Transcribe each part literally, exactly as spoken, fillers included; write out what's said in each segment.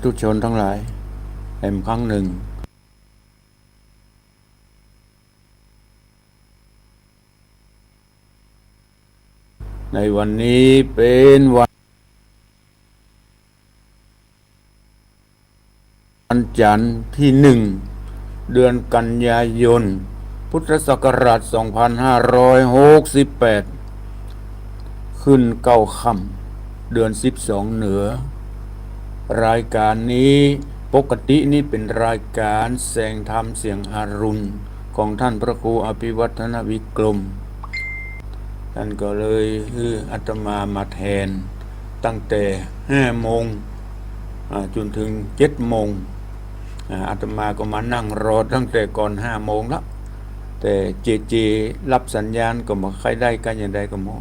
ธุชนทั้งหลายแหมครั้งหนึ่ง ในวันนี้เป๋นวัน วันจันทร์ที่หนึ่ง เดือนกันยายน พุทธศักราชสองพันห้าร้อยหกสิบแปด ขึ้นเก้าค่ำ เดือนสิบสองเหนือ รายการนี้ปกตินี้เป๋นรายการแสงธรรมเสียงอรุณของท่านพระครูอภิวัฒนวิกรม ท่านก็เลยหื้ออาตมามาแทน ตั้งแต่ห้าโมง อ่า จ๋นเถิงเจ็ดโมง อ่า อาตมาก็มานั่งรอตั้งแต่ก่อนห้าโมงละ แต่เจเจรับสัญญาณก็บ่ใค่ได้ กั๋นอย่างใดก็บ่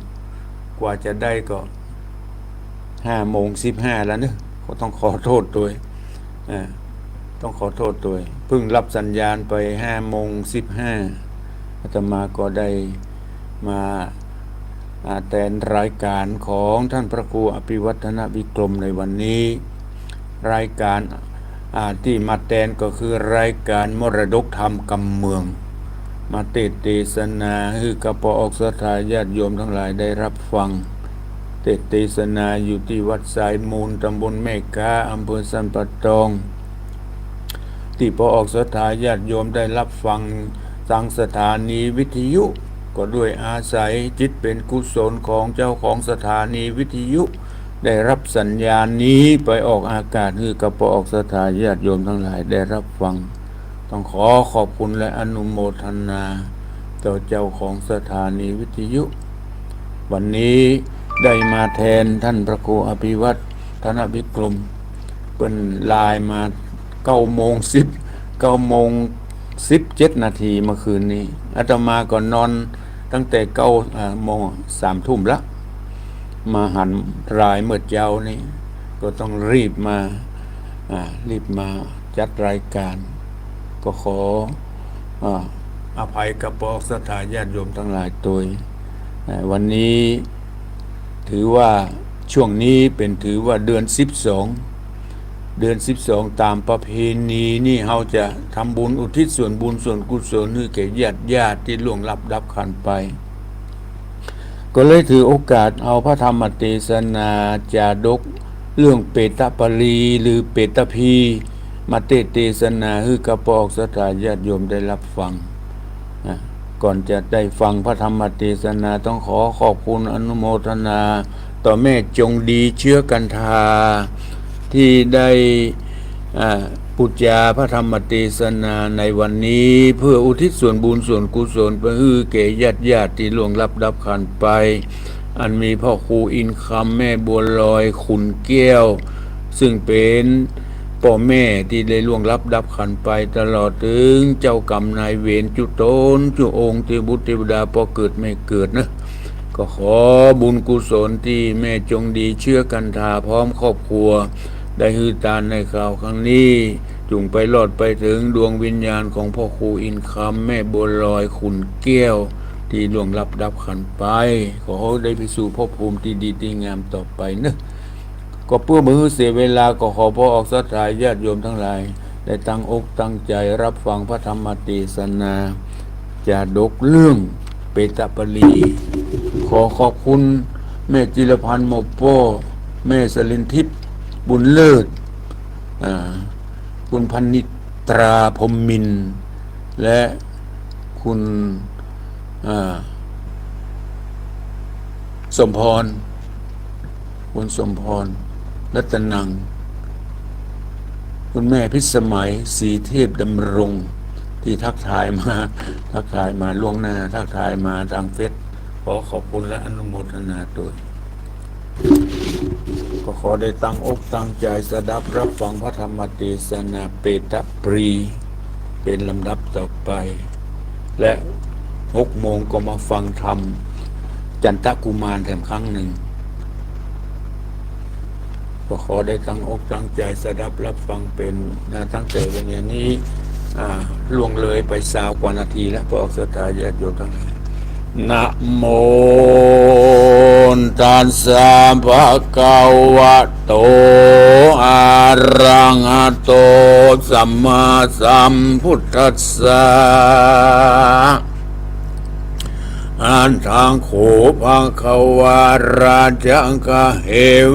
กว่าจะได้ก็ห้าโมงสิบห้าแล้วเนาะ ก็ต้องขอโต้ษตวย อ่า ต้องขอโต้ษตวย เพิ่งรับสัญญาณไปห้าโมงสิบห้า อาตมาก็ได้มา อ่า แทนรายการของท่านพระครูอภิวัฒนวิกรมในวันนี้ รายการ อ่า ตี้มาแทนก็คือรายการมรดกธรรมกำเมือง มาเตสน์เตสนาหื้อกับป้อออกศรัทธาญาติโยมทั้งหลายได้รับฟัง เตสน์เตสนาอยู่ตี้วัดสายมูล ตำบลแม่ก๊า อำเภอสันป่าตอง ตี้ป้อออกศรัทธาญาติโยมได้รับฟังตางสถานีวิทยุ ก็ด้วยอาศัยจิตเป๋นกุศลของเจ้าของสถานีวิทยุ ได้รับสัญญาณนี้ไปออกอากาศหื้อกับป้อออกศรัทธาญาติโยมทั้งหลายได้รับฟัง ต้องขอขอบคุณและอนุโมทนาต่อเจ้าของสถานีวิทยุ วันนี้ได้มาแทนท่านพระครูอภิวัฒนวิกรม เปิ้นไลน์มาเก้าโมงสิบ เก้าโมงสิบเจ็ดนาทีเมื่อคืนนี้ อาตมาก็นอนตั้งแต่เก้า อ่า โมง สามทุ่มละ มาหันไลน์เมื่อเจ๊านี้ ก็ต้องรีบมา อ่า รีบมาจัดรายการ ก็ขอ อ่า อภัยกับป้อออกศรัทธาญาติโยมทั้งหลายตวย อ่า วันนี้ถือว่าช่วงนี้เป๋นถือว่าเดือนสิบสอง เดือนสิบสองตามประเพณีนี่เฮาจะทำบุญอุทิศส่วนบุญส่วนกุศลหื้อแก่ญาติญาติตี้ล่วงลับดับขันธ์ไป ก็เลยถือโอกาสเอาพระธรรมเตสนาจาดกเรื่องเปตปรีหรือเปตภี มาเตสน์เตสนาหื้อกับป้อออกศรัทธาญาติโยมได้รับฟัง อ่ะ ก่อนจะได้ฟังพระธรรมเตสนา ต้องขอขอบคุณอนุโมทนาต่อแม่จงดีเชื้อกันทา ที่ได้ อ่า ปู๋จาพระธรรมเตสนาในวันนี้ เพื่ออุทิศส่วนบุญส่วนกุศลไปหื้อแก่ญาติญาติตี้ล่วงลับดับขันธ์ไป อันมีพ่อครูอินคำ แม่บัวลอย ขุนแก้ว ซึ่งเป๋นป้อแม่ตี้ได้ล่วงลับดับขันธ์ไป ตลอดเถิงเจ้ากรรมนายเวรจุ๊ต๋นจุ๊องค์ เตวบุตรเตวดา ป้อเกิดแม่เกิดเนาะ ก็ขอบุญกุศลตี้แม่จงดีเชื้อกันทาพร้อมครอบครัว ได้หื้อตานในคราวครั้งนี้ จุ่งไปรอดไปเถิงดวงวิญญาณของพ่อครูอินคำ แม่บัวลอย ขุนแก้ว ตี้ล่วงลับดับขันธ์ไป ขอได้ไปสู่ภพภูมิตี้ดีตี้งามต่อไปเนาะ ก็เปื้อบ่หื้อเสียเวลา ก็ขอป้อออกศรัทธาญาติโยมทั้งหลาย ได้ตั้งอกตั้งใจ๋ฮับฟังพระธรรมเตสนา จาดกเรื่องเปตปรี ขอขอบคุณแม่จิรพันธ์ หมอป้อ แม่สลินทิพย์ บุญเลิศ อ่า คุณพนิตรา พรหมมินทร์ และคุณ อ่า สมพร คุณสมพร รัตนัง คุณแม่พิสมัย ศรีเทพดำรง ตี้ทักทายมา ทักทายมาล่วงหน้า ทักทายมาตางเฟซ ขอขอบคุณและอนุโมทนาตวย ก็ขอได้ตั้งอกตั้งใจ๋สดับฮับฟังพระธรรมเตสนาเปตปรี เป๋นลำดับต่อไป และหกโมงก็มาฟังธรรมจันทกุมารแถมครั้งหนึ่ง ก็ขอได้ตั้งอกตั้งใจ๋สดับฮับฟังเป๋น นะ ตั้งแต่เวลานี้ อ่า ล่วงเลยไปซาวกว่านาทีแล้ว ป้อออกศรัทธาญาติโยมทั้งหลาย นะโมตัสสะภะคะวะโต อะระหะโต สัมมาสัมพุทธัสสะ อะถะโข ภะคะวา ราชะกะเห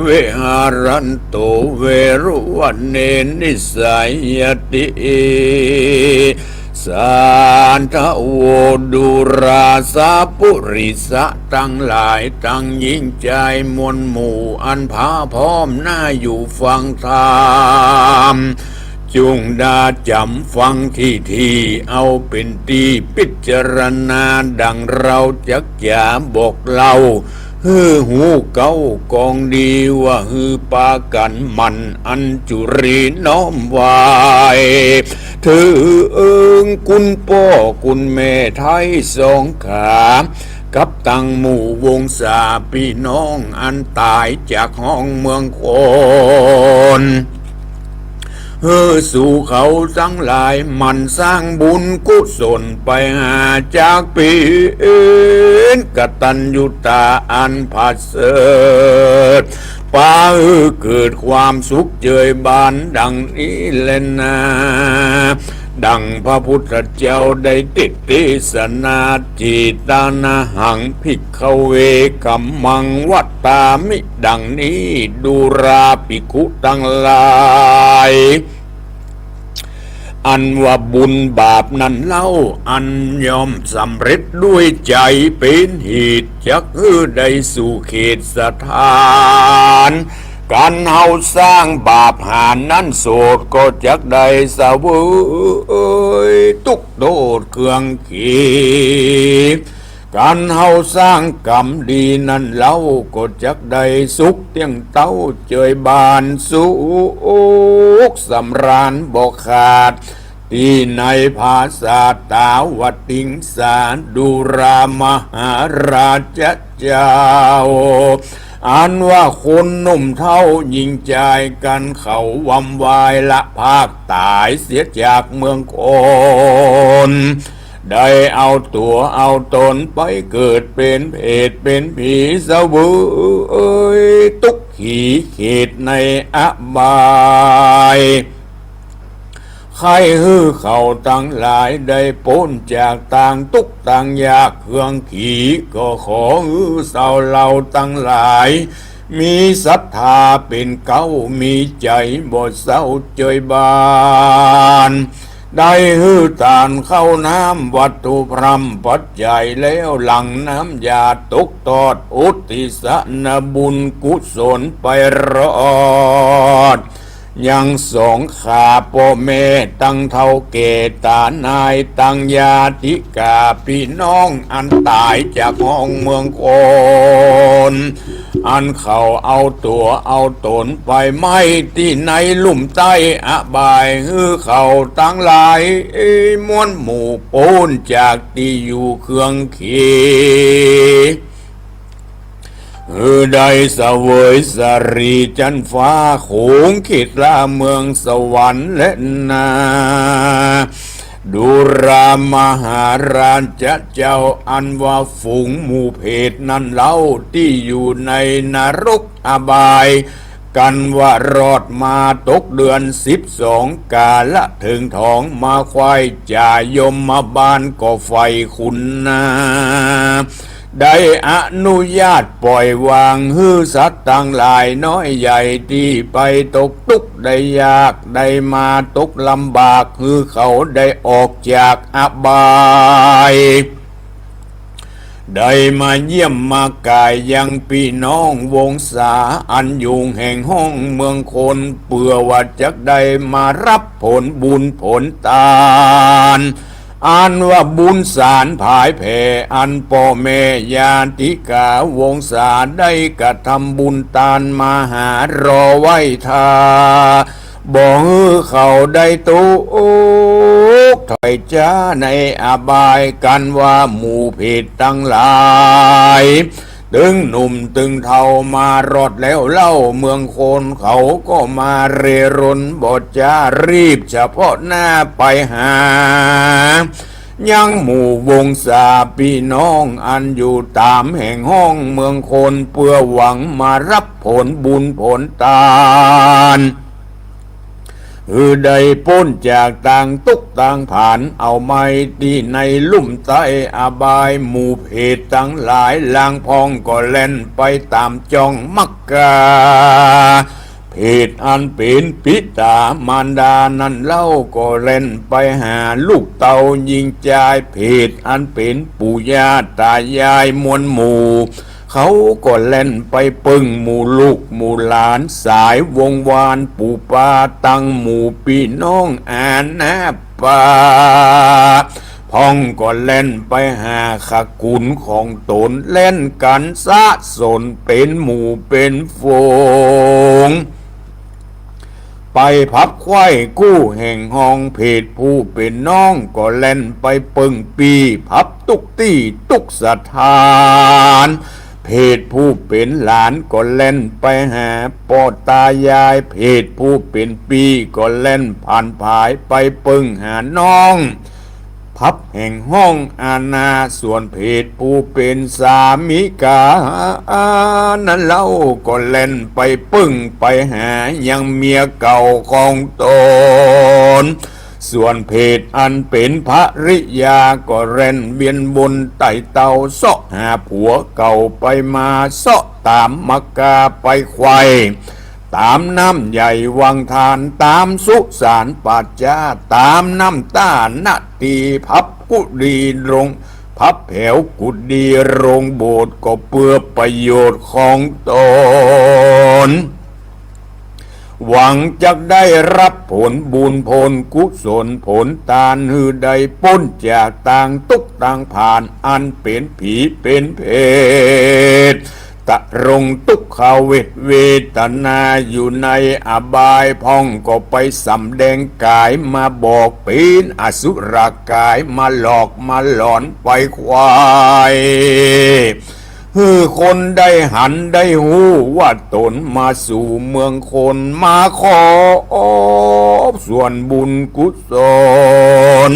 วิหารันตุ เวรุวะเณ นิสสะยะติ สาธะโว ดูราสะปุริสะตังหลาย ตังหญิงจายมวลหมู่ อันผาพร้อมหน้าอยู่ฟังธรรม จุ่งดาจ๋ำฟังถี่ๆ เอาเป๋นตี้ปิจารณา ดังเฮาจักจ๋าบอกเล่า หื้อฮู้เก๊ากองดี ว่าหื้อปากั๋นหมั่นอัญจุลีน้อมไหว้ เถิงคุณป้อคุณแม่ไท้สองขา กับตังหมู่วงศาปี้น้อง อันต๋ายจากฮ้องเมืองคน หื้อสู่เขาตังหลาย หมั่นสร้างบุญกุศลไปหา จักเป๋นกตัญญูต๋าอันผะเสริฐ ปาหื้อเกิดความสุขเจยบานดังนี้แลนา ดังพระพุทธเจ้าได้ตรัสเตสนา เจตานะหัง ภิกขะเว กัมมัง วัตตามิ ดังนี้ ดูราภิกขุตังหลาย อันว่าบุญบาปนั้นเล่า อันย่อมสำเร็จด้วยใจ๋เป๋นเหตุ จักหื้อได้สู่เขตสถาน กั๋นเฮาสร้างบาปหานั้นโสด ก็จักได้เสวยตุ๊กข์โต้ษเครื่องเข กั๋นเฮาสร้างก๋รรมดีนั้นเล่า ก็จักได้สุขเตี้ยงเต้าเจยบาน สุขสำราญบ่ขาด ตี้ในผาสาตาวติงสา ดูรามหาราชเจ้า อันว่าคนหนุ่มเฒ่าหญิงจายกั๋น เขาวำวายละพากต๋ายเสียจากเมืองคน ได้เอาตั๋วเอาต๋นไปเกิดเป๋นเปรตเป๋นผี เสวยตุ๊กขีเขตในอบาย ใค่หื้อเขาตังหลายได้ป๊นจากตางตุ๊กข์ตางยากเครื่องขี ก็ขอหื้อเซาเหล่าตังหลาย มีศรัทธาเป๋นเก๊า มีใจ๋บ่เศร้าเจยบาน ได้หื้อตานข้าวน้ำวัตถุพร่ำปัจจัย แล้วหลั่งน้ำหยาดตกตอดอุทิศนบุญกุศลไปรอด ยังสองข้าป้อแม่ตังเฒ่าแก่ต๋านายตังญาติก๋าปี้น้องอันต๋ายจากฮ้องเมืองคน อันเขาเอาตั๋วเอาต๋นไปไหม้ตี้ในลุ่มใต้อบาย หื้อเขาตังหลายม้วนหมู่ป๊นจากตี้อยู่เครื่องเข หื้อได้เสวยสรีจั๊นฟ้าโขงเขตราเมืองสวรรค์แลนา ดูรามหาราชเจ้า อันว่าฝูงหมู่เปรตนั้นเล่า ตี้อยู่ในนรกอบาย กั๋นว่ารอดมาตกเดือนสิบสอง ก๋าละเถิงถองมาไหว้จ่ายมบาลก็ใฝ่คุณนา ได้อนุญาตป่อยวาง หื้อสัตว์ตังหลายน้อยใหญ่ตี้ไปตกตุ๊กข์ได้ยาก ได้มาตกลำบาก หื้อเขาได้ออกจากอบาย ได้มาเยี่ยมมากายยังปี้น้องวงศา อันอยู่แห่งฮ้องเมืองคน เปื้อว่าจักได้มาฮับผลบุญผลตาน อันว่าบุญสารผายแผ่ อันป้อแม่ญาติก๋าวงศาได้กระทำบุญตานมาหารอไหว้ท่า บ่หื้อเขาได้ตุ๊กข์ถ้อยจ๊าในอบาย กั๋นว่าหมู่เปรตตังหลาย ตึงหนุ่มตึงเฒ่ามารอดแล้วเล่าเมืองคน เขาก็มาเร่ร่อนบ่จ๊า รีบเฉพาะหน้าไปหา ยังหมู่วงศาปี้น้องอันอยู่ต๋ามแห่งฮ้องเมืองคน เปื้อหวังมาฮับผลบุญผลตาน หื้อได้ป๊นจากตางตุ๊กข์ตางผาน เอาไม้ตี้ในลุ่มใต้อบาย หมู่เผตตังหลาย ลางพ่องก็แล่นไปต๋ามจ้องมักกา เผตอันเป๋นปิต๋ามารดานั้นเล่า ก็แล่นไปหาลูกเต้าญิงจาย เผตอันเป๋นปู่ย่าต๋ายายมวลหมู่ เขาก็แล่นไปเปิ้งหมู่ลูกหมู่หลาน สายวงศ์วานปู่ป้าตังหมู่ปี้น้องอาณาป้า พ่องก็แล่นไปหาขกุลของต๋น แล่นกั๋นสะสนเป๋นหมู่เป๋นฝูง ไปพับไขว้กู้แห่งห้อง เผตผู้เป๋นน้องก็แล่นไปเปิ้งปี้ พับตุ๊กตี้ตุ๊กสถาน เผตผู้เป๋นหลานก็แล่นไปหาป้อต๋ายาย เผตผู้เป๋นปี้ก็แล่นผ่านผายไปเปิ้งหาน้อง พับแห่งห้องอาณา ส่วนเผตผู้เป๋นสามิกานั้นเล่า ก็แล่นไปเปิ้งไปหายังเมียเก่าของต๋น ส่วนเผตอันเป๋นภริยาก็แล่นเวียนวนไต่เต้า เซาะหาผัวเก่าไปมา เซาะต๋ามมักกาไปไขว่ ต๋ามน้ำใหญ่วังทาน ต๋ามสุสานป่าจ๊า ต๋ามน้ำต้านาตี พับกุฏิโรง พับแผวกุฏิโรงโบสถ์ ก็เปื้อประโยชน์ของต๋น หวังจักได้ฮับผลบุญผลกุศลผลตาน หื้อได้ป๊นจากตางตุ๊กข์ตางผาน อันเป๋นผีเป๋นเผต ตรงทุกขเวทเวทนาอยู่ในอบาย พ่องก็ไปสำแดงก๋ายมาบอก เป๋นอสุรกายมาหลอกมาหลอนไปไขว่ หื้อคนได้หันได้ฮู้ว่าต๋นมาสู่เมืองคน มาขอส่วนบุญกุศล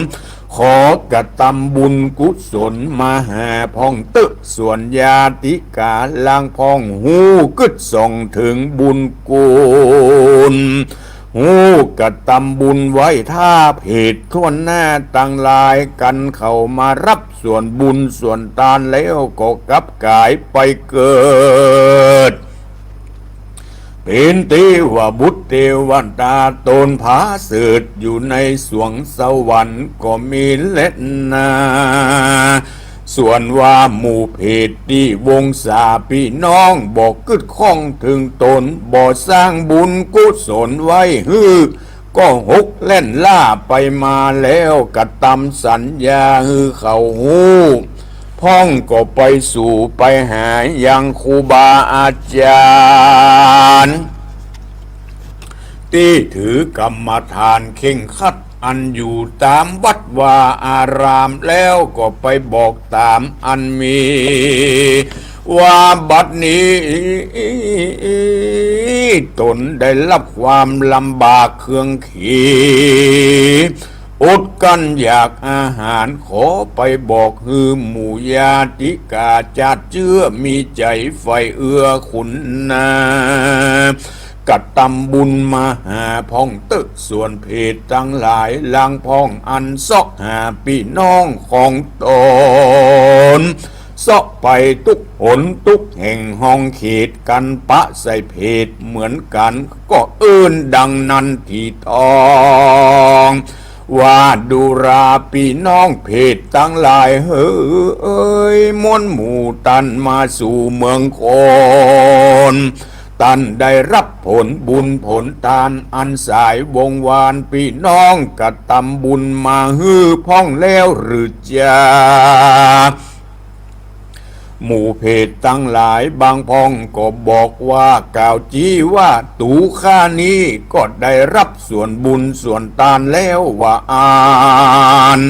ขอกระตำบุญกุศลมาหาพ่องเต๊อะ ส่วนญาติกาลางพ่องฮู้กึ๊ดส่องเถิงบุญกุศล ฮู้กระตำบุญไหว้ถ้า เผตทั่วหน้าตังหลายกั๋นเข้ามาฮับส่วนบุญส่วนตานแล้ว ก็กลับก๋ายไปเกิด เป๋นเตวบุตรเตวดาต๋นผาเสริฐ อยู่ในสวงสวรรค์ก็มีแลนา ส่วนว่าหมู่เผตตี้วงศาปี้น้องบ่กึ๊ดข้องเถิงต๋น บ่สร้างบุญกุศลไว้หื้อ ก็หกแล่นล่าไปมาแล้ว กระตำสัญญาหื้อเขาฮู้ พ่องก็ไปสู่ไปหายังครูบาอาจารย์ ตี้ถือกรรมฐานเคร่งครัด อันอยู่ต๋ามวัดวาอาราม แล้วก็ไปบอกต๋ามอันมี ว่าบัดนี้ต๋นได้ฮับความลำบากเคืองขี อดกลั้นอยากอาหาร ขอไปบอกหื้อหมู่ญาติกาจาติเจื้อ มีใจ๋ใฝ่เอื้อคุณนา กระตำบุญมาหาพ่องเต๊อะ ส่วนเผตตังหลาย ลางพ่องอันเซาะหาปี้น้องของต๋น เซาะไปตุ๊กหนตุ๊กแห่งห้องเขตกั๋น ปะใส่เผตเหมือนกั๋น ก็เอิ้นดังนั้นถี่ต้อง ว่าดูราปี้น้องเผตตังหลายเหย มวลหมู่ตันมาสู่เมืองคน ตันได้ฮับผลบุญผลตาน อันสายวงศ์วานปี้น้องกระตำบุญมาหื้อพ่องแล้วหรือจา หมู่เผตตังหลายบางพ่องก็บอกว่า กล่าวจี้ว่า ตั๋วข้านี้ก็ได้ฮับส่วนบุญส่วนตานแล้วว่าอั้น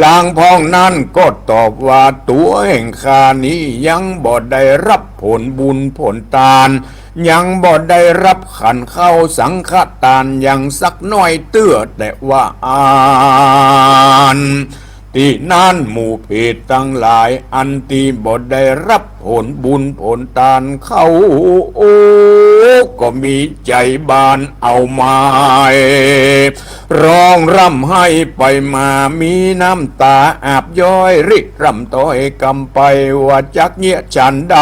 ลางพ่องนั้นก็ตอบว่า ตั๋วแห่งข้านี้ยังบ่ได้ฮับผลบุญผลตาน ยังบ่ได้ฮับขันข้าวสังฆตานยังสักน้อยเตื้อ แต่ว่าอั้น ตี้นั้นหมู่เผตตังหลาย อันตี้บ่ได้ฮับผลบุญผลตานเข้า โอ้ ก็มีใจ๋บานเอาไม้ ฮ้องร่ำไห้ไปมา มีน้ำต๋าอาบย้อย ริร่ำถ้อยกำไป ว่าจักเยียะฉันใด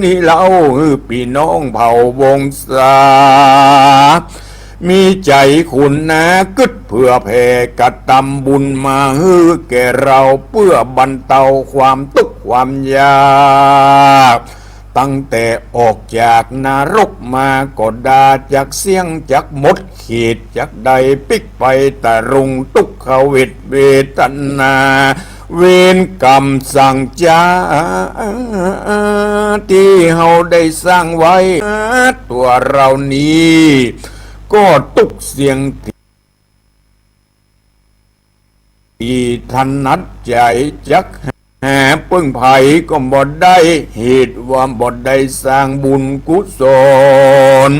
นี้เล่า หื้อปี้น้องเผ่าวงศา มีใจ๋ขุนหนากึ๊ดเผื่อแผ่ กระตำบุญมาหื้อแก่เฮา เปื้อบรรเตาความตุ๊กข์ความยาก ตั้งแต่ออกจากนรกมาก็ดา จักเสี้ยงจักหมดขีด จักได้ปิ๊กไปตะรุง ตุ๊กขเวทเวทนา เวรกรรมสังจ๊า ตี้เฮาได้สร้างไว้ ตั๋วเฮานี้ ก็ตุ๊กเสี้ยง ตี้ถนัดใจ๋ จักหาเปิ้งใผก็บ่ได้ เหตุว่าบ่ได้สร้างบุญกุศล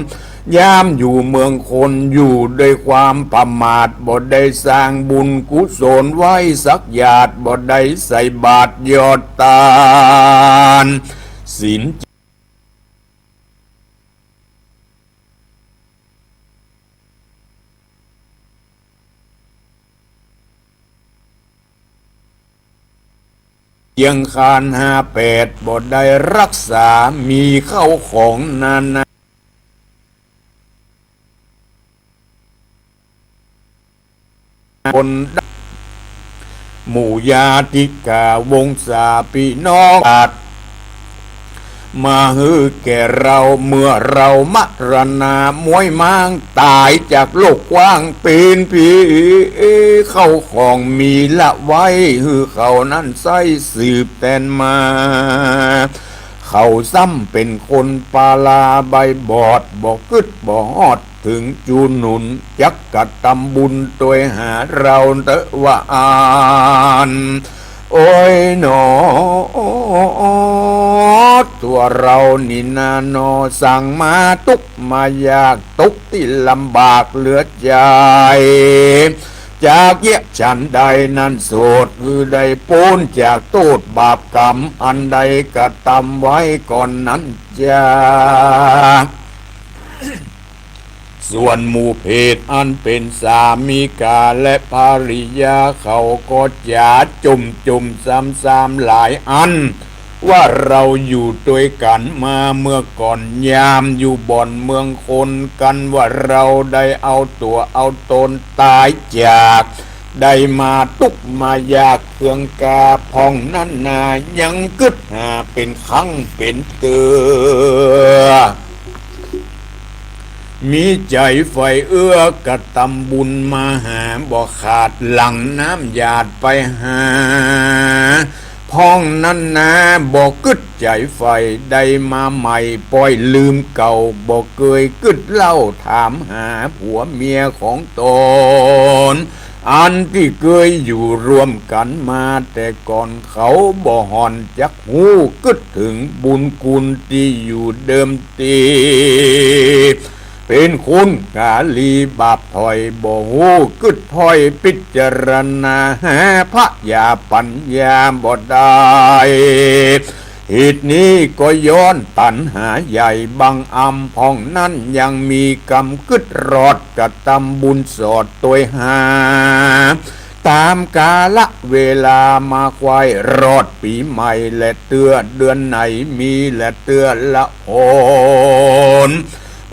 ยามอยู่เมืองคนอยู่ด้วยความประมาท บ่ได้สร้างบุญกุศลไว้สักหยาด บ่ได้ใส่บาตรหยอดตาน ศีล เจียงคานห้าแปด บ่ได้รักษา มีเข้าของนานา คน หมู่ญาติกาวงศาปี้น้องอาจ มาหื้อแก่เฮา เมื่อเฮามรณาม้วยหมางต๋ายจากโลกกว้าง เป๋นผี เข้าของมีละไว้ หื้อเขานั้นใส้สืบแตนมา เขาซ้ำเป๋นคนปาลาใบบอด บ่กึ๊ดบ่ฮอด เถิงจู๋หนุน จักกระตำบุญตวยหาเฮาเต๊อะว่าอั้น โอ้ยหนอ ตั๋วเฮานี้นาหนอ สังมาตุ๊กข์มายาก ตกตี้ลำบากเหลือใจ๋ จักเยียะฉันใดนั้นโสด หื้อได้ป๊นจากโต้ษบาปกรรม อันได้กระตำไว้ก่อนนั้นจา ส่วนหมู่เปรตอันเป๋นสามีกาและภริยา เขาก็จ๋าจ่มจ่มซ้ำๆ หลายอัน ว่าเฮาอยู่ตวยกั๋นมาเมื่อก่อน ยามอยู่บ่อนเมืองคน กั๋นว่าเฮาได้เอาตั๋วเอาตนต๋ายจาก ได้มาตุ๊กข์มายากเคืองกา พ่องนั้นนา ยังกึ๊ดหาเป๋นครั้งเป๋นเตื้อ มีใจ๋ใฝ่เอื้อกระตำบุญมาหาบ่ขาด หลั่งน้ำหยาดไปหา พ่องนั้นนา บ่กึ๊ดใจ๋ใฝ่ ได้มาใหม่ป้อยลืมเก่า บ่เกยกึ๊ดเล่าถามหาผัวเมียของตน อันตี้เกยอยู่ร่วมกั๋นมาแต่ก่อน เขาบ่ห่อนจักฮู้กึ๊ดเถิงบุญคุณตี้อยู่เดิม ตี้เป๋นคนกาลีบาปถ้อย บ่ฮู้กึ๊ดถ้อยพิจารณาหาพญาปั๋ญญาบ่ได้ เหตุนี้ก็ย้อนตัณหาใหญ่บังอำ พ่องนั้นยังมีกำกึ๊ดรอด กระตำบุญสอดตวยหา ต๋ามกาละเวลามา ใค่รอดปี๋ใหม่แลเตื้อ เดือนไหนมีแลเตื้อละหน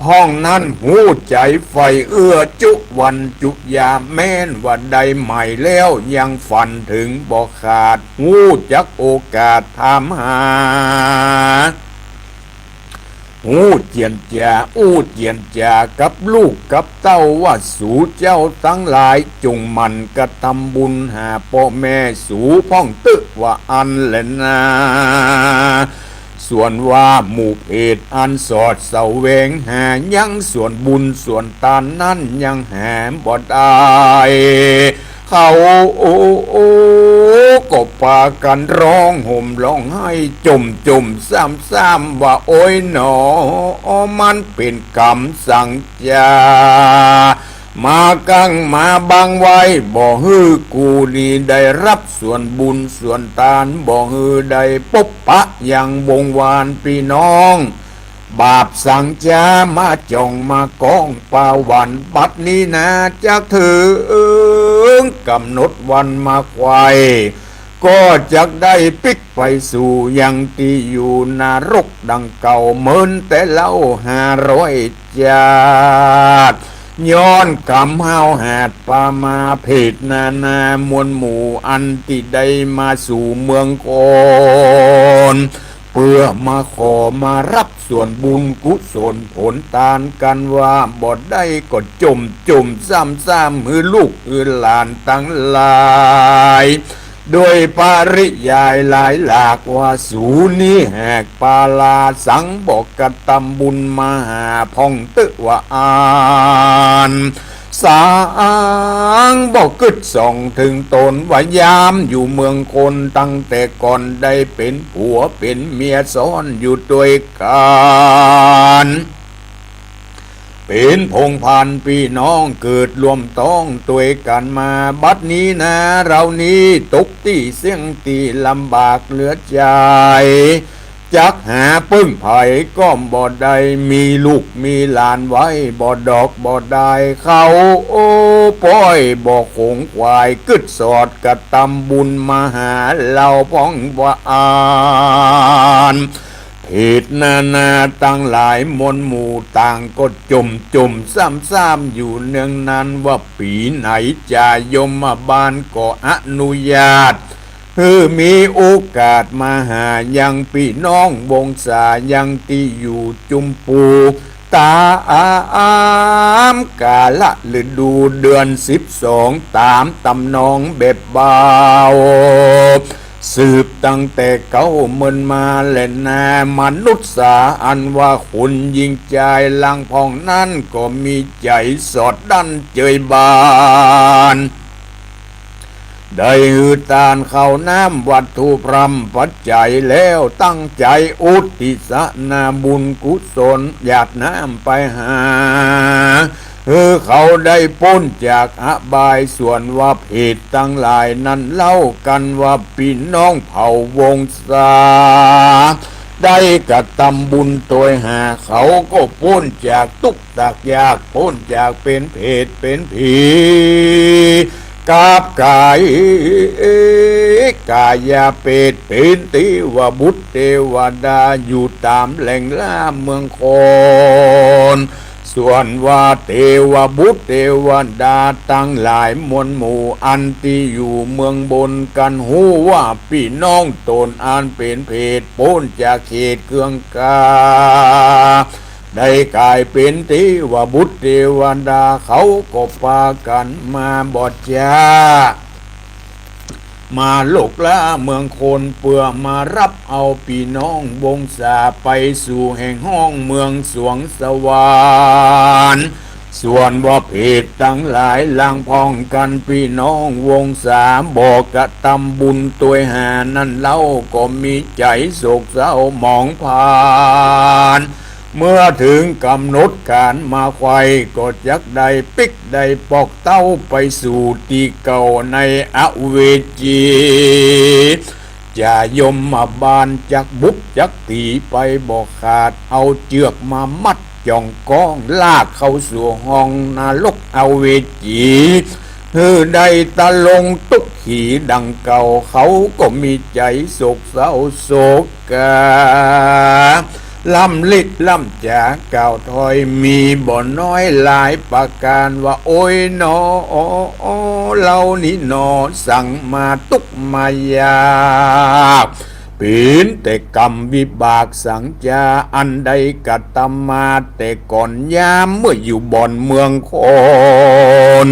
พ่องนั้นฮู้ใจ๋ใฝ่เอื้อจุวันจุยาม แม้นว่าได้ใหม่แล้วยังฝันเถิงบ่ขาด ฮู้จักโอกาสถามหา ฮู้เจียรจ๋า อู้เจียรจ๋ากับลูกกับเต้าว่า สูเจ้าตังหลายจงหมั่นกระตำบุญหาป้อแม่สูพ่องเต๊อะว่าอั้นแลนา ส่วนว่าหมู่เปรตอันสอดแสวงหายังส่วนบุญส่วนตานนั้นยังหาบ่ได้ เขาก็ปากั๋นฮ้องห่มฮ้องไห้จ่มจ่มซ้ำซ้ำว่า โอ้ยหนอ มันเป๋นกรรมสังจ๋า มากั๋งมาบังไว้ บ่หื้อกูนี้ได้ฮับส่วนบุญส่วนตาน บ่หื้อได้ปบปะยังวงศ์วานปี้น้อง บาปสังจ๋ามาจ้องมาก้องปาหวัน บัดนี้นาจักเถิงก๋ำหนดวันมาไขว่ ก็จักได้ปิ๊กไปสู่ยังตี้อยู่นรกดังเก่าเหมือนแต่เล่าห้าร้อยจาติ ย้อนกรรมเฮาหาดปามาเผตนานามวลหมู่อันตี้ได้มาสู่เมืองคน เปื้อมาขอมาฮับส่วนบุญกุศลผลตานกั๋นว่าบ่ได้ก็จ่มจ่มซ้ำซ้ำหื้อลูกหื้อหลานตังหลาย โดยปริยายหลายหลากว่าสูนี้แหกปาลาสังบ่กระตำบุญมาหาพ่องเต๊อะว่าอั้น สังบ่กึ๊ดส่องเถิงต๋นว่ายามอยู่เมืองคนตั้งแต่ก่อนได้เป๋นผัวเป๋นเมียซ้อนอยู่ตวยกั๋น เป๋นพงศ์พันธุ์ปี้น้องเกิดร่วมต๊องตวยกั๋นมา บัดนี้นาเฮานี้ตกตี้เสี้ยงตี้ลำบากเหลือใจ๋ จักหาเปิ้งใผก็บ่ได้ มีลูกมีหลานไว้บ่ดอกบ่ดาย เขาป้อยบ่ขงขวาย กึ๊ดสอดกระตำบุญมาหาเฮาพ่องว่าอั้น เผตนานาตังหลายมวลหมู่ต่างก็จ่มจ่มซ้ำซ้ำอยู่เนืองนั้นว่าปี๋ไหนจายมบาลก็อนุญาต หื้อมีโอกาสมาหายังปี้น้องวงศายังตี้อยู่จุมปู ต๋ามกาละฤดูเดือนสิบสองต๋ามต๋ำนองแบบเบา สืบตั้งแต่เก๊าเมินมาแลนา มนุษย์สาอันว่าคนญิงจายลางพ่องนั้นก็มีใจ๋สอดดั้นเจยบาน ได้หื้อตานข้าวน้ำวัตถุพร่ำปัจจัยแล้วตั้งใจ๋อุทิศนาบุญกุศลหยาดน้ำไปหา หื้อเขาได้ป๊นจากอบาย ส่วนว่าเผตตังหลายนั้นเล่ากั๋นว่าปี้น้องเผ่าวงศา ได้กระตำบุญตวยหาเขาก็ป๊นจากตุ๊กข์ จากยากป๊นจากเป๋นเผตเป๋นผี กับก๋ายกายเป๋นเปรต เป๋นเตวบุตรเตวดาอยู่ต๋ามแหล่งล้าเมืองคน ส่วนว่าเตวบุตรเตวดาตังหลายมวลหมู่อันตี้อยู่เมืองบนกั๋นฮู้ว่าปี้น้องต๋นอันเป๋นเผตป๊นจากเขตเคืองกา ได้ก๋ายเป๋นเตวบุตรเตวดา เขาก็ปากั๋นมาบ่จ๊า มาลุกล้าเมืองคน เปื้อมาฮับเอาปี้น้องวงศาไปสู่แห่งฮ้องเมืองสวงสวรรค์ ส่วนว่าเผตตังหลายลางพ่องกั๋นปี้น้องวงศาบ่กระตำบุญตวยหานั้นเล่าก็มีใจ๋โศกเศร้าหมองผ่าน เมื่อเถิงก๋ำหนดก๋านมาไขว่ก็จักได้ปิ๊กได้ปอกเต้าไปสู่ตี้เก่าในอเวจี จายมบาลจักบุบจักตี๋ไปบ่ขาด เอาเจื้อกมามัดจ่องก้องลากเข้าสู่ห้องนรกอเวจี หื้อได้ตะลงตุ๊กข์ขีดังเก่า เขาก็มีใจ๋โศกเศร้าโศกา ล้ำลิดล้ำจ๋ากล่าวถ้อยมีบ่น้อยหลายประก๋านว่า โอ๊ยหนอ เฮานี้หนอ สังมาตุ๊กข์มายาก เป๋นแต่กรรมวิบากสังจ๋าอันได้กระตำมาแต่ก่อนยามเมื่ออยู่บ่อนเมืองคน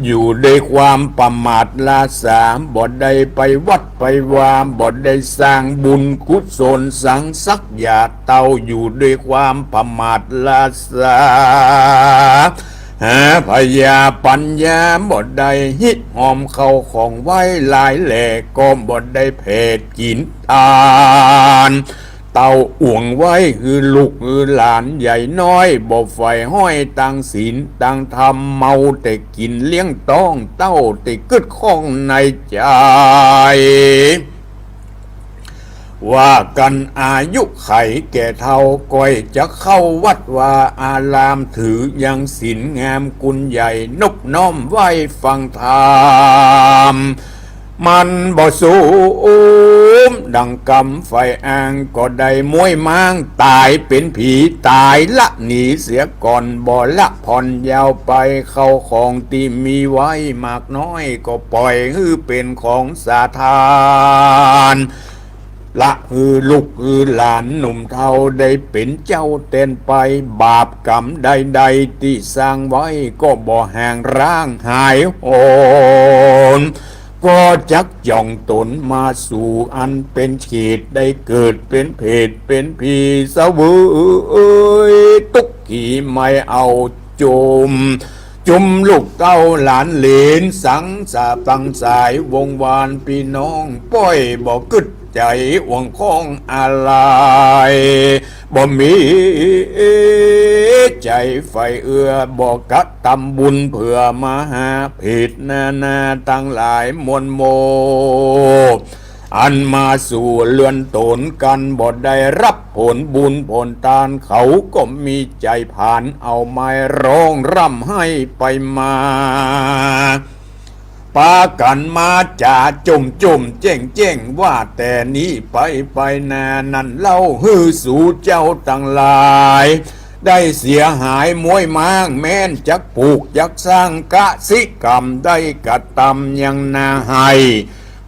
อยู่ด้วยความประมาทล้าสา บ่ได้ไปวัดไปวา บ่ได้สร้างบุญกุศลสังสักหยาดเต้า อยู่ด้วยความประมาทล้าสา หาพยาปัญญาบ่ได้ ฮิตฮอมเข้าของไว้หลายแหล่ก็บ่ได้แผดกิ๋นตาน เต้าอ่วงไว้หื้อลูกหื้อหลานใหญ่น้อย บ่ใฝ่ห้อยตางศีลตางธรรม เมาแต่กิ๋นเลี้ยงต๊อง เต้าแต่กึ๊ดข้องในใจ๋ ว่ากั๋นอายุไขแก่เฒ่า ก่อยจะเข้าวัดวาอาราม ถือยังศีลงามกุลใหญ่ นบน้อมไหว้ฟังธรรม มันบ่สมดังกำใฝ่อ้าง ก็ได้ม้วยม้างต๋ายเป๋นผี ต๋ายละหนีเสียก่อน บ่ละผ่อนยาวไป เข้าของตี้มีไว้มากน้อย ก็ป่อยหื้อเป๋นของสาธารณะ ละหื้อลูกหื้อหลานหนุ่มเฒ่าได้เป๋นเจ้าแตนไป บาปกรรมใดๆตี้สร้างไว้ ก็บ่ห่างร้างหายโหน ก็จักจ่องต๋นมาสู่อันเป๋นเขต ได้เกิดเป๋นเปรตเป๋นผี เสวยตุ๊กข์ขีไมเอาจุม จุมลูกเต้าหลานเหลน สังสาตังสายวงวานปี้น้อง ป้อยบ่กึ๊ดใจ๋อ่วงข้องอาลัย บ่มีใจ๋ใฝ่เอื้อ บ่กระตำบุญเผื่อมหาเปรตนานาตังหลายมวลหมู่ อันมาสู่เฮือนต๋นกั๋น บ่ได้ฮับผลบุญผลตาน เขาก็มีใจ๋ผานเอาไม้ฮ้องร่ำไห้ไปมา ปากั๋นมาจ๋าจุ่มๆแจ้งๆ ว่าแต่นี้ไป ไปนานั้นเล่า หื้อสูเจ้าตังหลาย ได้เสียหายม้วยม้าง แม้นจักปลูกจักสร้าง กสิกรรมได้กระตำยังนาไฮ่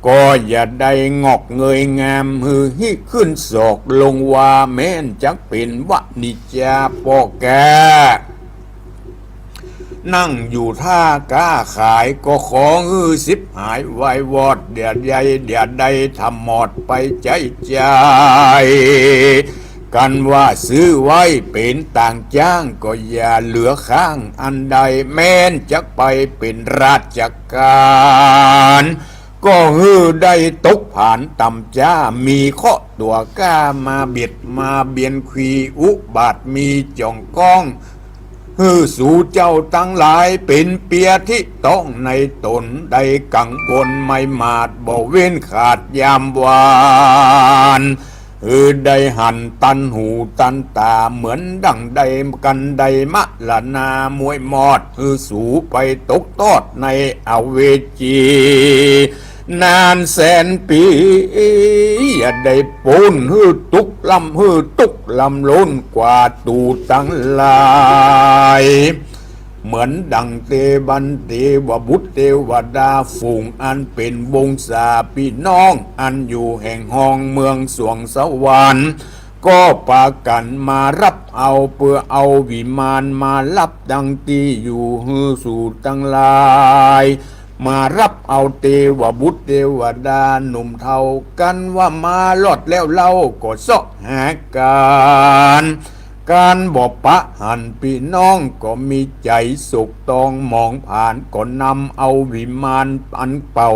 ก็อย่าได้งอกเงยงาม หื้อฮิขึ้นศอกลงวา แม้นจักเป๋นวนิจจาป้อแก้ นั่งอยู่ถ้าก๊าขาย ก็ขอหื้อฉิบหายวายวอด เดี๋ยวใดเดี๋ยวใดถมอดไปใจ๊ใจ๋ กันว่าซื้อไว้เป๋นต่างจ้าง ก็อย่าเหลือข้างอันใด แม้นจักไปเป๋นราชก๋าน ก็หื้อได้ตกผานต่ำจ๊า มีเคราะห์ตั๋วกล้ามาเบียดมาเบียน ขีอุบาทมีจ่องก้อง หื้อสูเจ้าตังหลายเป๋นเปียที่ต้องในต๋น ได้กังวลไม้หมาดบ่เว้นขาดยามวาน หื้อได้หันตันหูตันต๋า เหมือนดั่งได้กั๋นได้มรณาม้วยมอด หื้อสูไปตกตอดในอเวจี นานแสนปี อย่าได้ป๊นหื้อตุ๊กข์ลำ หื้อตุ๊กข์ลำล้นกว่าตูตังหลาย เหมือนดั่งเตบันเตวบุตรเตวดาฝูงอันเป๋นวงศาปี้น้อง อันอยู่แห่งห้องเมืองสวงสวรรค์ ก็ปากั๋นมาฮับเอา เปื้อเอาวิมานมาฮับดังตี้อยู่ หื้อสูตังหลาย มาฮับเอาเตวบุตรเตวดาหนุ่มเฒ่า กันว่ามารอดแล้วเล่า ก็เซาะหากั๋น กั๋นบ่ปะหันปี้น้อง ก็มีใจ๋โศกตองหมองผาน ก็นำเอาวิมานอันเป่า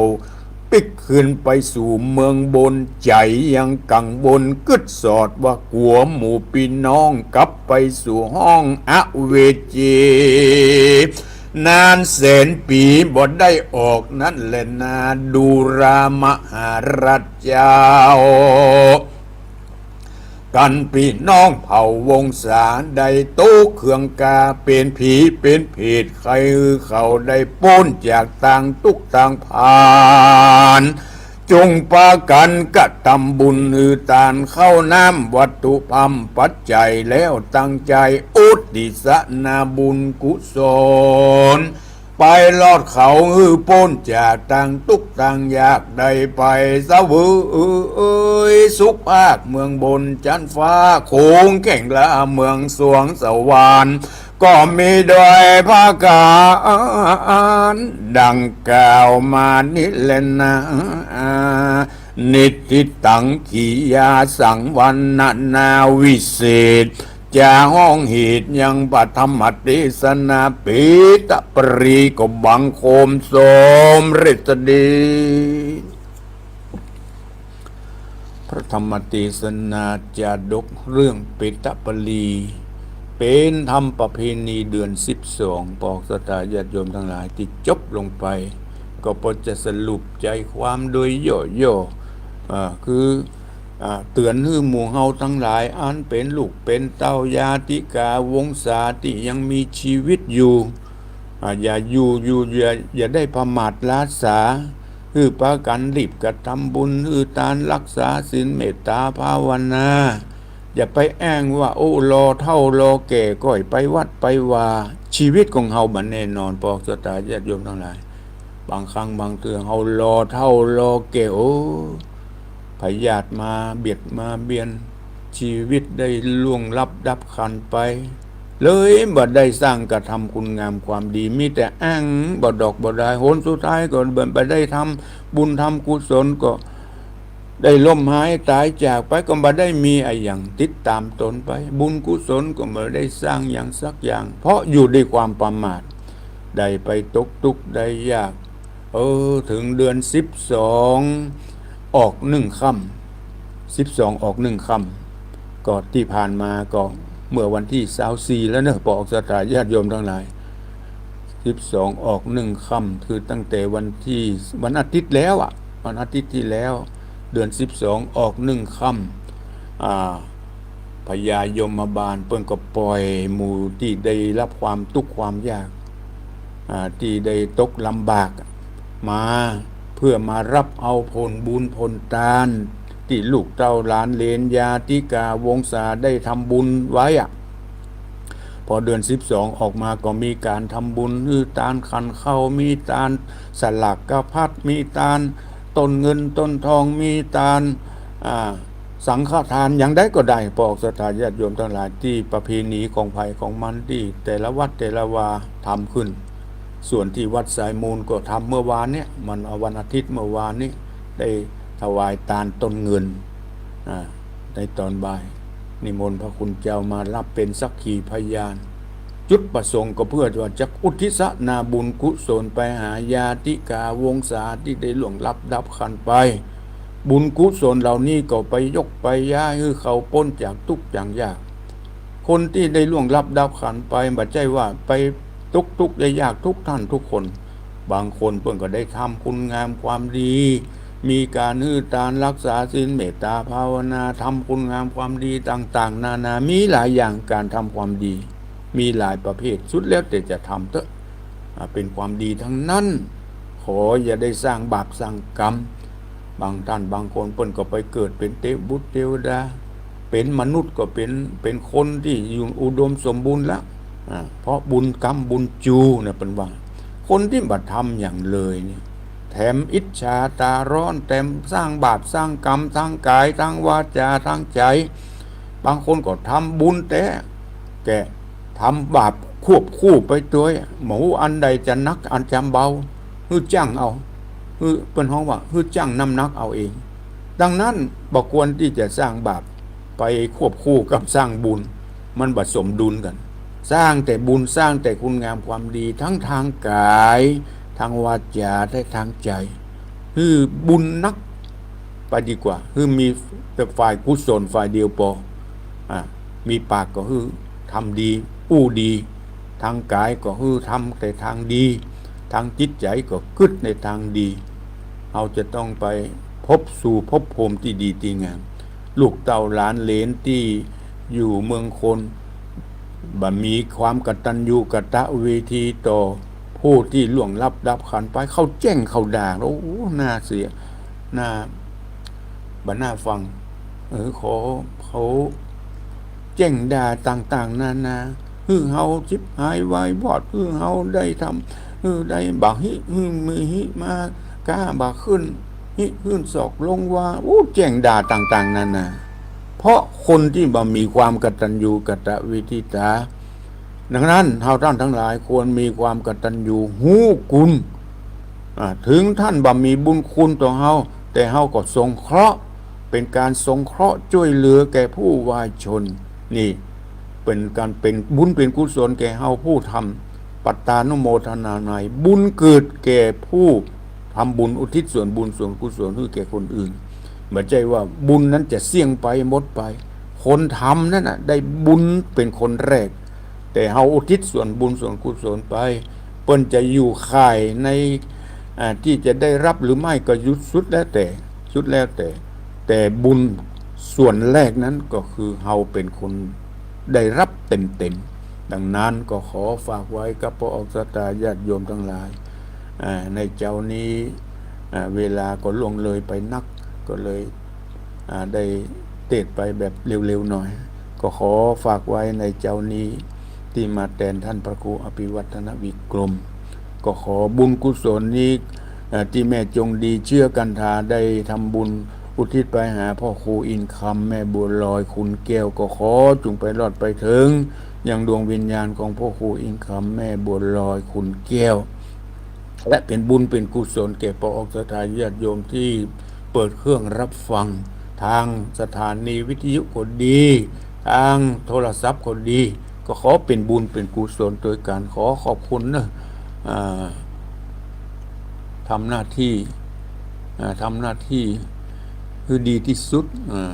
ปิ๊กคืนไปสู่เมืองบน ใจ๋ยังกังวลกึ๊ดสอดว่ากั๋วหมู่ปี้น้องกลับไปสู่ห้องอเวจี นานแสนปีบ่ได้ออกนั้นแลนา ดูราหมหาราชเจ้า กั๋นปี้น้องเผ่าวงศาได้ตกเคืองกา เป๋นผีเป๋นเปรต ใค่หื้อเขาได้ป๊นจากตางตุ๊กข์ตางผาน จงปากั๋นกระตำบุญหื้อตานข้าวน้ำวัตถุพร่ำปัจจัย แล้วตั้งใจ๋อุทิศนาบุญกุศล ไปรอดเขาหื้อป๊นจากตางตุ๊กข์ตางยาก ได้ไปเสวยสุขภาคเมืองบนจั๊นฟ้า คงแข่งละเมืองสวงสวรรค์ ก็มีโดยประก๋านดังกล่าวมานี้แลนา นิทธิตังขียาสังวรรณนาวิเศษ จะฮ้องเหตุยังพระธรรมเตสนา ปิตปรีก็บังคมสมเร็จดี พระธรรมเตสนาจาดกเรื่องปิตปรี เป๋นธรรมประเพณีเดือนสิบสอง ปอกศรัทธาญาติโยมตังหลายตี้จบลงไป ก็ปอจะสรุปใจ๋ความโดยย่อๆ อ่า คือ อ่า เตื๋อนหื้อหมู่เฮาตังหลาย อันเป๋นลูกเป๋นเต้า ญาติกาวงศาตี้ยังมีจีวิตอยู่ อ่า อย่าอยู่ อยู่ อย่า อย่าได้ประมาทล้าสา หื้อปากั๋นรีบกระทำบุญ หื้อตาน ฮักษาศีล เมตต๋าภาวนา อย่าไปแอ้งว่า โอ้ รอเฒ่ารอแก่ก่อยไปวัดไปวา จีวิตของเฮาบ่แน่นอน ปองศรัทธาญาติโยมตังหลาย บางครั้งบางเตื้อเฮารอเฒ่ารอแก่ โอ้ พยาธิมาเบียดมาเบียน จีวิตได้ล่วงลับดับขันไป เลยบ่ได้สร้างกระทำคุณงามความดี มีแต่แอ้งบ่ดอกบ่ดาย หนสุดท้ายก็บ่ บ่ได้ทำบุญทำกุศล ก็ได้ล้มหายต๋ายจากไป ก็บ่ได้มีอะหยังติดต๋ามตนไป บุญกุศลก็บ่ได้สร้างหยังสักอย่าง เพราะอยู่ด้วยความประมาท ได้ไปตกตุ๊กข์ได้ยาก เออ เถิงเดือนสิบสอง ออกหนึ่งค่ำ สิบสอง ออกหนึ่งค่ำ ก็ตี้ผ่านมาก็เมื่อวันตี้ซาวสี่แล้วเนาะ ปองศรัทธาญาติโยมตังหลาย สิบสอง ออกหนึ่งค่ำ คือตั้งแต่วันตี้ วันอาทิตย์แล้วอะ วันอาทิตย์ตี้แล้ว เดือนสิบสอง ออกหนึ่งค่ำ อ่า พญายมบาลเปิ้นก็ปล่อยหมู่ตี้ได้ฮับความตุ๊กข์ความยาก อ่า ตี้ได้ตกลำบากมา เปื้อมาฮับเอาผลบุญผลตาน ตี้ลูกเต้าหลานเหลนญาติกาวงศาได้ทำบุญไว้อะ พอเดือนสิบสองออกมาก็มีก๋านทำบุญ หื้อตานขันข้าว มีตานสลากพัด มีตานต้นเงินต้นทอง มีตาน อ่า สังฆทาน อย่างใดก็ได้ ปองศรัทธาญาติโยมตังหลาย ตี้ประเพณีของใผของมัน ตี้แต่ละวัดแต่ละวาทำขึ้น ส่วนตี้วัดสายมูลก็ทำเมื่อวานเนี่ย มันเอาวันอาทิตย์เมื่อวานนี้ ได้ถวายตานต้นเงิน อ่า ในตอนบ่าย นิมนต์พระคุณเจ้ามาฮับเป๋นสักขีพยาน จุดประสงค์ก็เปื้อว่าจะอุทิศนาบุญกุศลไปหาญาติกาวงศาตี้ได้ล่วงลับดับขันไป บุญกุศลเหล่านี้ก็ไปยกไปย้ายหื้อเขาป๊นจากตุ๊กข์จากยาก คนตี้ได้ล่วงลับดับขันไป บ่ใจ้ว่าไปตกตุ๊กข์ได้ยากทุกท่านทุกคน บางคนเปิ้นก็ได้ทำคุณงามความดี มีก๋านหื้อตาน ฮักษาศีล เมตต๋าภาวนา ทำคุณงามความดีต่างๆ นานา มีหลายอย่างก๋านทำความดี มีหลายประเภท สุดแล้วแต่จะทำเต๊อะ อ่า เป๋นความดีทั้งนั้น ขออย่าได้สร้างบาปสร้างกรรม บางท่านบางคนเปิ้นก็ไปเกิดเป๋นเตวบุตรเตวดา เป๋นมนุษย์ก็เป๋น เป๋นคนตี้อยู่อุดมสมบูรณ์ละ อ่า เพราะบุญกรรมบุญจูนะ เปิ้นว่า คนตี้บ่ทำหยังเลยนี่ แถมอิจฉาต๋าฮ้อน แถมสร้างบาปสร้างกรรม ตางก๋ายตางวาจาตางใจ๋ บางคนก็ทำบุญแต๊ แก่ทำบาปควบคู่ไปตวย บ่ฮู้อันใดจะหนักอันจะเบา หื้อจั่งเอา หื้อ เปิ้นฮ้องว่า หื้อจั่งน้ำหนักเอาเอง ดังนั้นบ่ควรตี้จะสร้างบาปไปควบคู่กับสร้างบุญ มันบ่สมดุลกั๋น สร้างแต่บุญ สร้างแต่คุณงามความดี ทั้งตางก๋าย ตางวาจา และตางใจ๋ หื้อบุญหนักไปดีกว่า หื้อมีแต่ฝ่ายกุศลฝ่ายเดียวปอ อ่า มีปากก็หื้อทำดี อู้ดี ตางก๋ายก็หื้อทำแต่ตางดี ตางจิตใจ๋ก็กึ๊ดในตางดี เฮาจะต้องไปพบสู่ภพภูมิตี้ดีตี้งาม ลูกเต้าหลานเหลนตี้อยู่เมืองคน บ่มีความกตัญญูกตเวทีต่อผู้ตี้ล่วงลับดับขันไป เขาแจ้งเขาด่า โอ้ น่าเสีย น่า บ่น่าฟัง เออ ขอ เขาแจ้งด่าต่างๆ นานา หื้อเฮาฉิบหายวายวอด หื้อเฮาได้ทำ หื้อได้บ่าหิ หื้อมีหิมา ก้าบ่าขึ้น หิขึ้นศอกลงวา อู้ แจ้งด่าต่างๆ นานา เพราะคนตี้บ่มีความกตัญญูกตเวทิตา ดังนั้น เฮาต้านตังหลายควรมีความกตัญญูฮู้คุณ อ่า เถิงต้านบ่มีบุญคุณต่อเฮา แต่เฮาก็สงเคราะห์ เป๋นก๋านสงเคราะห์จ้วยเหลือแก่ผู้วายชน นี่เป๋นก๋านเป๋นบุญเป๋นกุศลแก่เฮาผู้ทำ ปัตตานุโมทนาในบุญเกิดแก่ผู้ทำบุญอุทิศส่วนบุญส่วนกุศลหื้อแก่คนอื่น บ่ใจ้ว่าบุญนั้นจะเสี้ยงไปหมดไป คนทำนั้นน่ะได้บุญเป๋นคนแรก แต่เฮาอุทิศส่วนบุญส่วนกุศลไป เปิ้นจะอยู่ข่ายใน อ่า ตี้จะได้ฮับหรือไม่ก็สุดแล้วแต่ สุดแล้วแต่ แต่บุญ ส่วนแรกนั้นก็คือเฮาเป๋นคนได้ฮับเต็มๆ ดังนั้นก็ขอฝากไว้กับป้อออกศรัทธาญาติโยมตังหลาย อ่า ในเจ๊านี้ อ่า เวลาก็ล่วงเลยไปนัก ก็เลย อ่า ได้เตสน์ไปแบบเร็วๆ หน่อย ก็ขอฝากไว้ในเจ๊านี้ ตี้มาแตนต้านพระครูอภิวัฒนวิกรม ก็ขอบุญกุศลนี้ เอ่อ ตี้แม่จงดีเชื้อกันทาได้ทำบุญอุทิศไปหาพ่อครูอินทร์คำ แม่บัวลอย ขุนแก้ว ก็ขอจุ่งไปรอดไปเถิงยังดวงวิญญาณของพ่อครูอินทร์คำ แม่บัวลอย ขุนแก้ว และเป๋นบุญเป๋นกุศลแก่ป้อออกศรัทธาญาติโยมตี้เปิดเครื่องฮับฟัง ตางสถานีวิทยุก็ดี ตางโทรศัพท์ก็ดี ก็ขอเป๋นบุญเป๋นกุศลตวยกั๋น ขอขอบคุณเนาะ อ่า ทำหน้าตี้ อ่า ทำหน้าตี้หื้อดีตี้สุด อ่า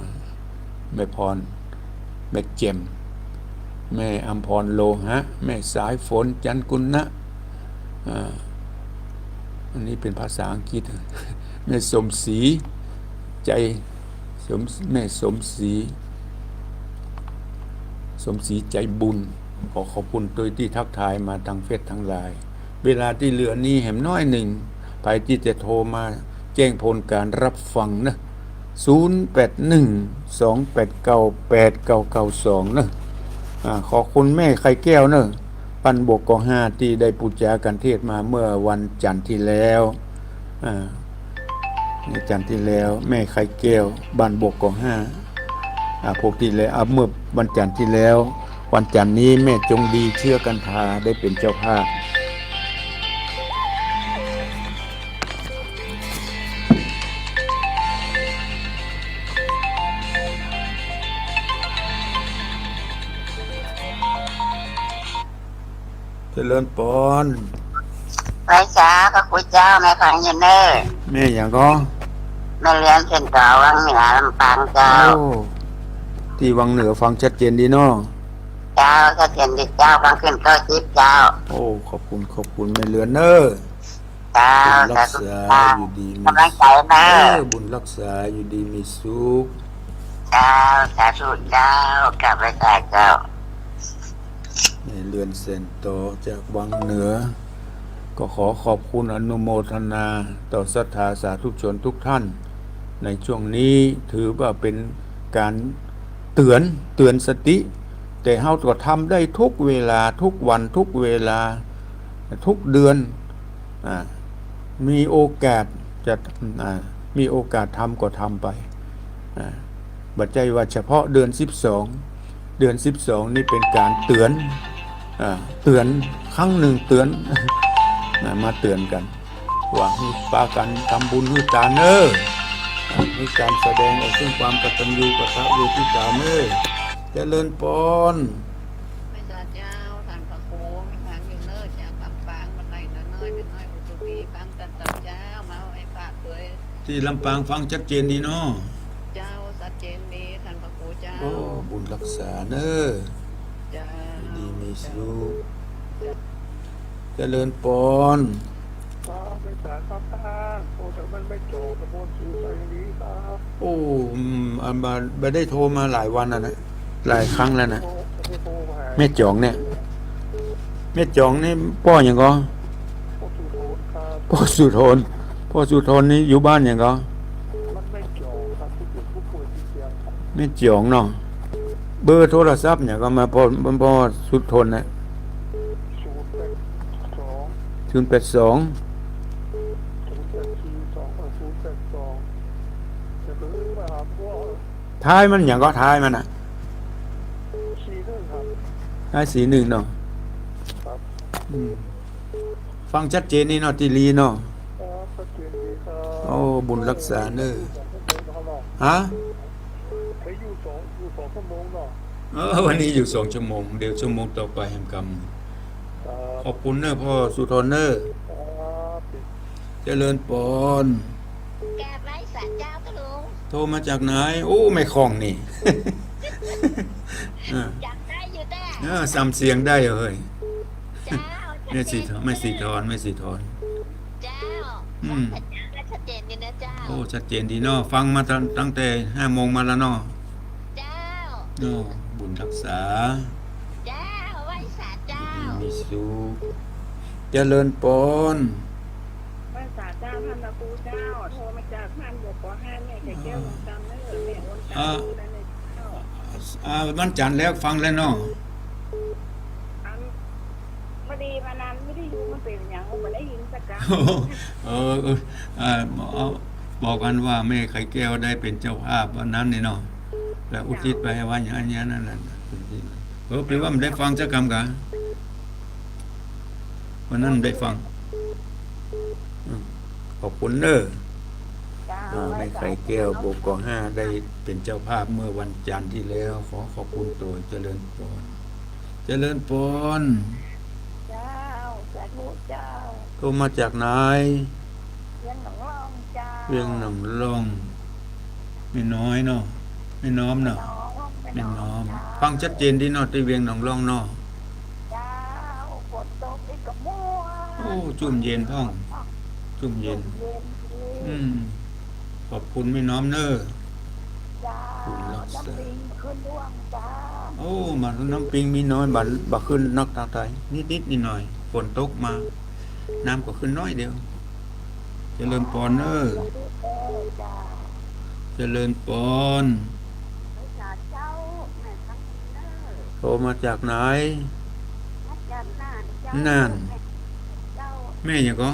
แม่พร แม่แจ่ม แม่อำพร โลหะ แม่สายฝน จันทร์กุณะ อ่า อันนี้เป๋นภาษาอังกฤษ แม่สมศรี ใจ สม แม่สมศรี สมศรีใจบุญ ขอขอบคุณตวยตี้ทักทายมาตางเฟซตังหลาย เวลาตี้เหลือนี้แหมน้อยนึ่ง ใผตี้จะโทรมาแจ้งผลก๋านฮับฟังเนาะ ศูนย์แปดหนึ่ง สองแปดเก้า แปดเก้าเก้าสอง เนาะ อ่า ขอบคุณแม่ไข่แก้วเนาะ บ้านบวกกองห้า ตี้ได้ปู๋จากั๋นเทศน์มาเมื่อวันจันทร์ตี้แล้ว อ่า วันจันทร์ตี้แล้ว แม่ไข่แก้ว บ้านบวกกองห้า อ่า พวกตี้แล้ว อ่า เมื่อวันจันทร์ตี้แล้ว วันจันทร์นี้แม่จงดีเชื้อกันทาได้เป๋นเจ้าภาพ เจริญปอน ไหว้สาพระครูเจ้า แม่ฟังอยู่เน่อ แม่หยังก่อ แม่เรือน เส้นต่อวังเหนือลำปางเจ้า โอ้ ตี้วังเหนือฟังชัดเจนดีเนาะ เจ้า ชัดเจนดีเจ้า ฟังขึ้นเก้าสิบเจ้า โอ้ ขอบคุณ ขอบคุณแม่เรือนเน่อ เจ้า บุญรักษา สาธุเจ้า อยู่ดีมี ก๋ำลังใจ๋เน่อ เออ บุญรักษา อยู่ดีมีสุข เจ้า สาธุเจ้า กราบไหว้สาเจ้า แม่เรือน เส้นต่อจากวังเหนือ ก็ขอขอบคุณอนุโมทนาต่อศรัทธาสาธุชนทุกท่าน ในช่วงนี้ถือว่าเป๋นก๋านเตื๋อน เตื๋อนสติ แต่เฮาก็ทำได้ทุกเวลา ทุกวัน ทุกเวลา ทุกเดือน อ่า มีโอกาสจะ อ่า มีโอกาสทำก็ทำไป อ่า บ่ใจ้ว่าเฉพาะเดือนสิบสอง เดือนสิบสองนี่เป๋นก๋านเตื๋อน อ่า เตื๋อนครั้งนึ่ง เตื๋อน อ่า มาเตื๋อนกั๋น ว่าหื้อปากั๋นทำบุญหื้อตานเน่อ อ่า มีก๋านแสดงออกซึ่งความกตัญญูกตเวทิตาเน่อ เจริญปอน ไหว้สาเจ้า ต้านพระครู ฟังอยู่เน่อ จากลำปาง บ่าไหนน้อยๆ น้อยๆ อุตุปี ฟังต้านเจ้า มาไหว้พระตวย ตี้ลำปางฟังชัดเจนดีเนาะ เจ้า ชัดเจนดี ต้านพระครูเจ้า โอ้ บุญรักษาเน่อ เจ้า ดีมีสุข เจ้า เจริญปอน ครับ ไหว้สาครับท่าน โอ้ แต่มันไม่จบ ตำบลสุไสงดีครับ โอ้ อืม อันบ่า บ่ได้โทรมาหลายวันแล้วนะ หลายครั้งแล้วนะ โอ้ ไม่ได้โทรมาหา แม่จ๋องเนี่ย แม่จ๋องนี่ป้อหยังก่อ ป้อสุธนครับ ป้อสุธน ป้อสุธนนี่อยู่บ้านหยังก่อ บ้านแม่จ๋องครับ ผู้ป่วย ผู้ป่วยติดเตียงครับ แม่จ๋องเนาะ เบอร์โทรศัพท์หยังก่อ มาป้อ ป้อสุธนน่ะ ศูนย์แปดสอง ศูนย์แปดสอง ศูนย์แปดสี่ สอง เอ่อ ศูนย์แปดสอง เดี๋ยวผมมาหาพวก ท้ายมันหยังก่อ ท้ายมันน่ะ สี่หนึ่งครับ ท้ายสี่หนึ่งเนาะ ครับ อืม ฟังชัดเจนดีเนาะ ตี้ลีเนาะ ครับ ชัดเจนดีครับ โอ้ บุญรักษาเน่อ ฮะ ไปอยู่สอง อยู่สองชั่วโมงเนาะ เออ วันนี้อยู่สองชั่วโมง เดี๋ยวชั่วโมงต่อไปแหมกำ ครับ ขอบคุณเน่อ ป้อสุธนเน่อ ครับ เจริญปอน กราบไหว้สาเจ้าค่ะลุง โทรมาจากไหน โอ้ แม่ค่องนี่ อ่า จำได้อยู่แต๊ เออ จำเสียงได้เหรอเฮ้ย เจ้า แม่สีทอง ชัดเจน แม่สีทอง แม่สีทอง เจ้า อืม เจ้า ชัดเจนดีนะเจ้า โอ้ ชัดเจนดีเนาะ ฟังมาตั้ง ตั้งแต่ห้าโมงมาแล้วเนาะ เนาะ บุญรักษา เจ้า ไหว้สาเจ้า มีสุข เจริญปอน ไหว้สาเจ้า ท่านพระครูเจ้า โทรมาจากบ้านบวกขอห้า แม่ไข่แก้ว ดวงจันทร์เนอะ แม่โอนตังค์ อ่า คืนแล้วเนี่ยเจ้า อ่า วันจันทร์แล้วฟังแล้วเนาะ อัน พอดีวันนั้นไม่ได้อยู่ มันเป๋นหยัง บ่ได้ยินสักกำ เออ เออ อ่า เอา บอกกันว่าแม่ไข่แก้วได้เป๋นเจ้าภาพวันนั้นนี่เนาะ แล้วอุทิศไปให้ว่าอย่างนั้น อย่างนั้นน่ะ เออ แป๋ว่าบ่ได้ฟังสักกำกะ วันนั้นบ่ได้ฟัง อืม ขอบคุณเน้อ เจ้า อ่า แม่ไข่แก้ว บวกขอห้า ได้เป๋นเจ้าภาพเมื่อวันจันทร์ที่แล้ว ขอขอบคุณโตย เจริญปอน เจริญปอน เจ้า สาธุเจ้า โทรมาจากไหน เวียงหนองล่องเจ้า เวียงหนองล่อง แม่น้อยเนาะ แม่น้อมเนาะ แม่น้อม แม่น้อม แม่น้อมเจ้า ฟังชัดเจนดีเนาะ ตี้เวียงหนองล่องเนาะ เจ้า ฝนตกนี่ก็ม่วน โอ้ จุ่มเย็นพ่อง จุ่มเย็น จุ่มเย็นดี อืม ขอบคุณแม่น้อมเน้อ เจ้า บุญรักษา น้ำปิงขึ้นด้วงเจ้า โอ้ มาน้ำปิงมีน้อย บ่ บ่ขึ้นนักตางใต้ นิดๆ น้อยๆ ฝนตกมา น้ำก็ขึ้นน้อยเดียว เจริญปอนเน้อ เจ้า เจริญปอน เจ้า แม่ทักษิณเน้อ โทรมาจากไหน มาจากน่านเจ้า น่าน แม่ เจ้า แม่หยังก่อ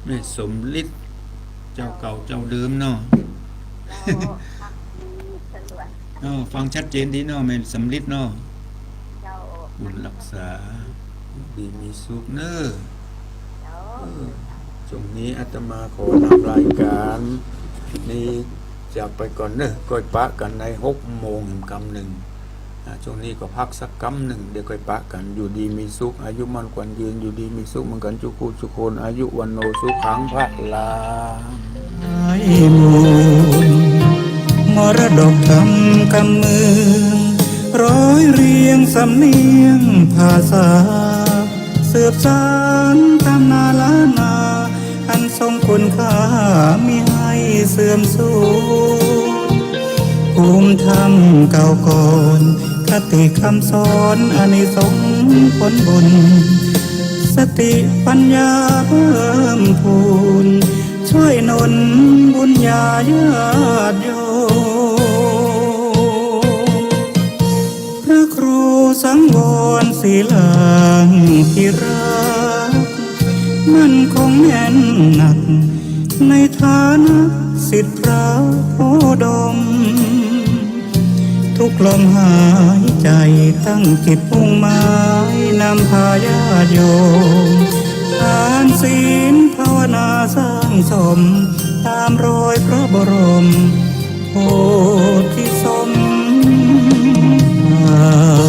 แม่สมฤทธิ์ แม่สมฤทธิ์ เจ้าเก่าเจ้าเดิมเนาะ เจ้า ฟังดีสลวน เออ ฟังชัดเจนดีเนาะ แม่สมฤทธิ์เนาะ เจ้า บุญรักษา ดีมีสุขเน้อ เจ้า เออ ช่วงนี้อาตมาขอนำรายการนี้จากไปก่อนเน้อ ก้อยปะกั๋นในหกโมงแหมกำนึ่ง อ่า ช่วงนี้ก็พักสักกำนึ่ง เดี๋ยวก้อยปะกั๋น อยู่ดีมีสุข อายุมั่นขวัญยืน อยู่ดีมีสุขเหมือนกั๋นจุกคู่จุกคน อายุวัณโณสุขังพลัง มรดกธรรมกำเมือง ร้อยเรียงสำเนียงภาษา สืบสานตำนานล้านนา อันทรงคุณค่ามิให้เสื่อมสูญ ภูมิธรรมเก่าก่อน คติคำสอนอานิสงส์ผลบุญ สติปัญญาเพิ่มพูน ช่วยหนุนบุญญาญาติโยม พระครูสังวรศิลาธิราช มั่นคงแน่นหนัก ในฐานะศิษย์พระโพธิ์ดม ทุกลมหายใจตั้งจิตมุ่งหมาย นำพาญาติโยม ทานศีลภาวนาสร้างสม ตามรอยพระบรม โพธิสมภา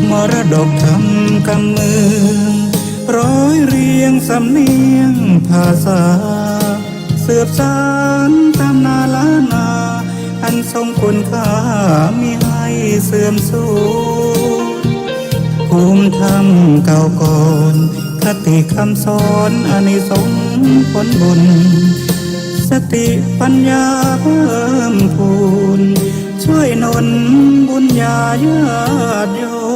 ร มรดกธรรมกำเมือง ร้อยเรียงสำเนียงภาษา สืบสานตำนานล้านนา อันทรงคุณค่ามิให้เสื่อมสูญ ภูมิธรรมเก่าก่อน คติคำสอนอานิสงส์ผลบุญ สติปัญญาเพิ่มพูน ช่วยหนุนบุญญาญาติโยม